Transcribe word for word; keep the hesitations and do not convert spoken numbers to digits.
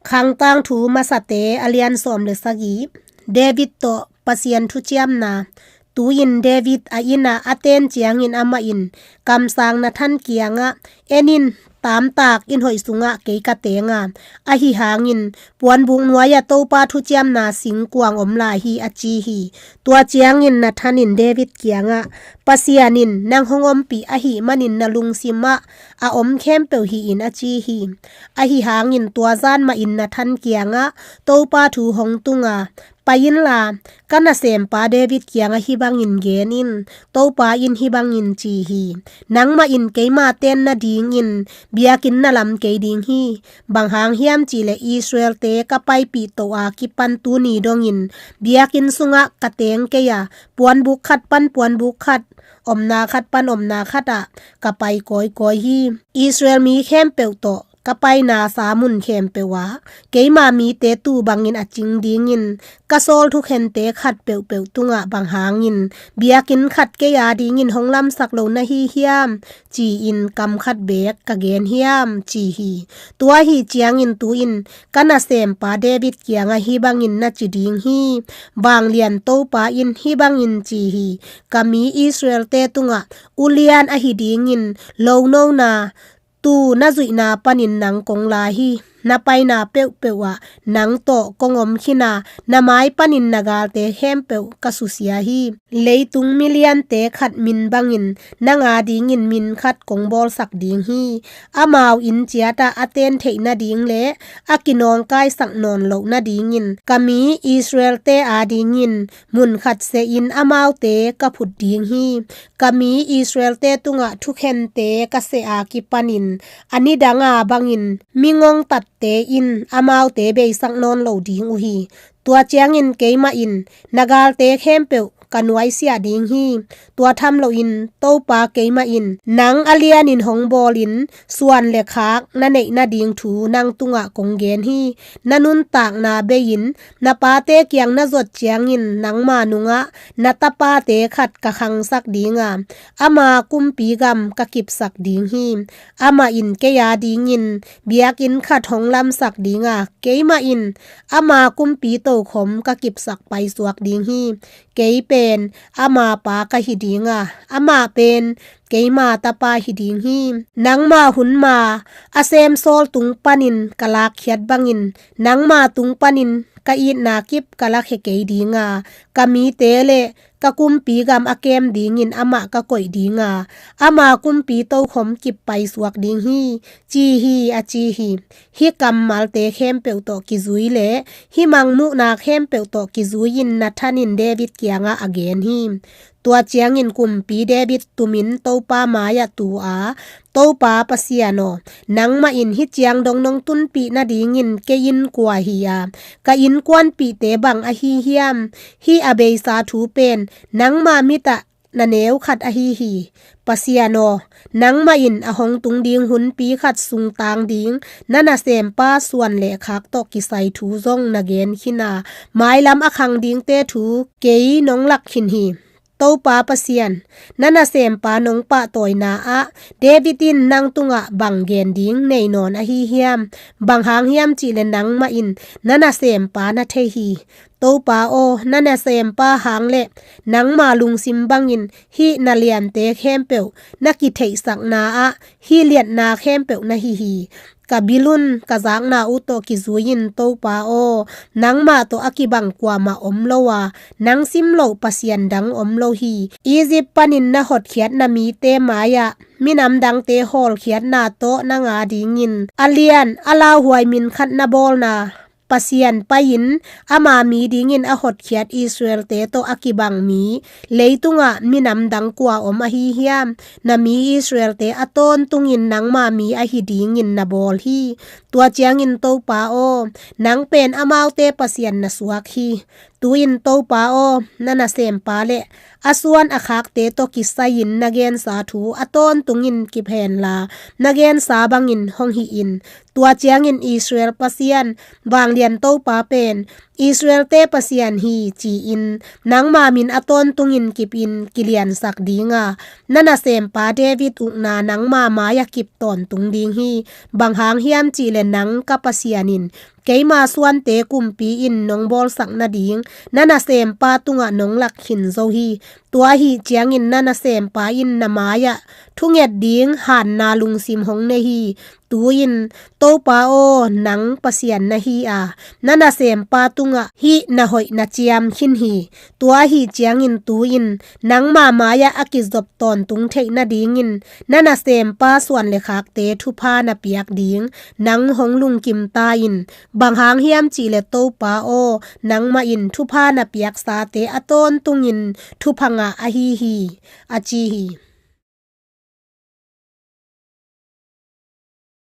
Khangtang thu masate a lian sawm le sagih. David tawh Pasian thuciamna. Tu-in David a innah a ten ciangin amah in kamsang Nathan kiangah, "En in, taamtak inn hoih sungah kei ka teng a, ahi hangin puanbuk nuai-ah Topa thuciamna singkuang om lai hi," a ci hi. Tua ciangin Nathan in David kiangah, "Pasian in nang hong ompih ahih manin na lungsimah a om khempeuh hih in," a ci hi. Ahi hangin tua zan mahin Nathan kiangah Topa thu hong tung a, "Pai inla, ka nasempa David kiangah hih bangin gen in, Topa in hih bangin ci hi: Nangmah in keima ten nadingin biakinn na lam kei ding hi. Bang hang hiam cihleh Israel-te ka paipih toh a kipan tuni dongin biakinn sungah ka teng kei a, puanbuk khat pan puanbuk khat, omna khat pan omna khatah ka pai kawikawi hi. Israel mi khempeuh tawh ka paina sa mun khempeuh ah keima mite tuu bangin a cing dingin ka sawl thukhente khat peuhpeuh tungah bang hangin biakinn khat kei adingin hong lamsak lo na hi hiam?" ci-in kam khat beek ka gen hiam, ci hi. Tua ahi ciangin tu-in ka nasempa David kiangah hih bangin na ci ding hi: Vanglian Topa in hih bangin ci hi: Ka mi Israel-te tungah ulian ahi dingin lonona tuu na zuihna panin nang kong la hi. Na paina peuhpeuh ah nang tawh kong om khin a, na mai panin na galte khempeuh ka susia hi. Leitung miliante khat min bangin nang adingin min khat kong bawlsak ding hi. Amau inn ciatah a ten theih nading le a kinawngkaisak nawn loh nadingin ka mi Israel-te adingin mun khat sehin amaute ka phut ding hi. Ka mi Israel-te tungah thukhente ka seh a kipanin a nidanga bangin mi ngongtatte in amaute beisak nawn lo ding uh hi. Tua ciangin keimah in na galte khempeuh ka nuaisiah ding hi. Tua tham loin Topa keimah in nang a lianin hong bawlin suan le khak na neih nading thu nang tungah kong gen hi. Na nuntakna bei-in na pate kiang na zuat ciangin nangma nungah na tapate khat ka khangsak ding a, ama kumpi gam ka kipsak ding hi. Amah in kei adingin biakinn khat hong lamsak ding a, keimah in ama kumpi tokhom ka kipsak paisuak ding hi. Kei pen ama pa ka hi ding a, amah pen keima tapa hi ding hi. Nangma hun ma a sem sawl tung panin ka lakkhiat bangin nangma tung panin ka itna kip ka lakhia kei ding a, ka mite le ka kumpi gam a kem dingin amah ka koih ding a, ama kumpi tokhom kip paisuak ding hi, ci hi, a ci hi. Hih kammalte khempeuh tawh kizui le hih mangmuhna khempeuh tawh kizui-in Nathan in David kiangah a gen hi. Tua ciangin kumpi David tumin Topa mai-ah tu a, "Topa Pasian aw, nangmah in hih ciang dong nong tunpih nadingin kei in kua hi a, ka innkuanpihte bang ahi hiam? Hih a beisa thu pen nangma mitah na neu khat ahi hi. Pasian aw, nangmah in a hong tung ding hunpi khat sungtang ding na nasempa suan le khak tawh kisai thu zong na gen khin a, mailam a khang dingte thu kei nong lak khin hi. Topa Pasian, na nasempa nong pahtawina ah David in nang tungah bang gen ding nei nawn ahi hiam? Bang hang hiam cihleh nangmah in na nasempa na thei hi. Topa aw, na nasempa hang le nangma lungsim bangin hih na liante khempeuh na kitheihsakna ah hih liatna khempeuh na hi hi. Ka bil un, ka zakna uh tawh kizui-in Topa aw, nangmah tawh a kibang kuamah om lo a, nang sim loh Pasian dang om lo hi. Egypt panin na hotkhiat na mite mai-ah minam dangte hawlkhiatna tawh nang adingin a lian a lauhuai min khat na bawlna Pasian pai-in ama mi dingin a hotkhiat Israel-te tawh a kibang mi leitungah minam dang kua om ahi hiam? Na mi Israel-te a tawntungin nangma mi ahi dingin na bawl hi. Tua ciangin Topa aw, nang pen amaute Pasian na suak hi. Tu-in Topa aw, na nasempa le a suan a khakte tawh kisai-in na gensa thu a tawntungin kip henla, na gensa bangin hong hih in. Tua ciangin Israel Pasian, Vanglian Topa pen Israel-te Pasian hi, ci-in nangma min a tawntungin kipin kiliansak ding a, na nasempa David ukna nangma mai-ah kip tawntung ding hi. Bang hang hiam cihleh nang ka Pasian in Keima suante kumpi in nong bawlsak nading na nasempa tungah nong lak khin zo hi. Tua ahih ciangin na nasempa in na mai-ah thunget ding hanna lungsim hong nei hi. Tu-in Topa aw, nang Pasian na hi a, na nasempa tungah hih na hoih na ciam khin hi. Tua ahih ciangin tu-in nangma mai-ah a kizop tawntung theih nadingin na nasempa suan le khakte thupha na piak ding nang hong lungkim ta in. Bang hang hiam cihleh Topa aw, nangmah in thupha na piaksate a tawntungin thupha ngah ahi hi, a ci hi.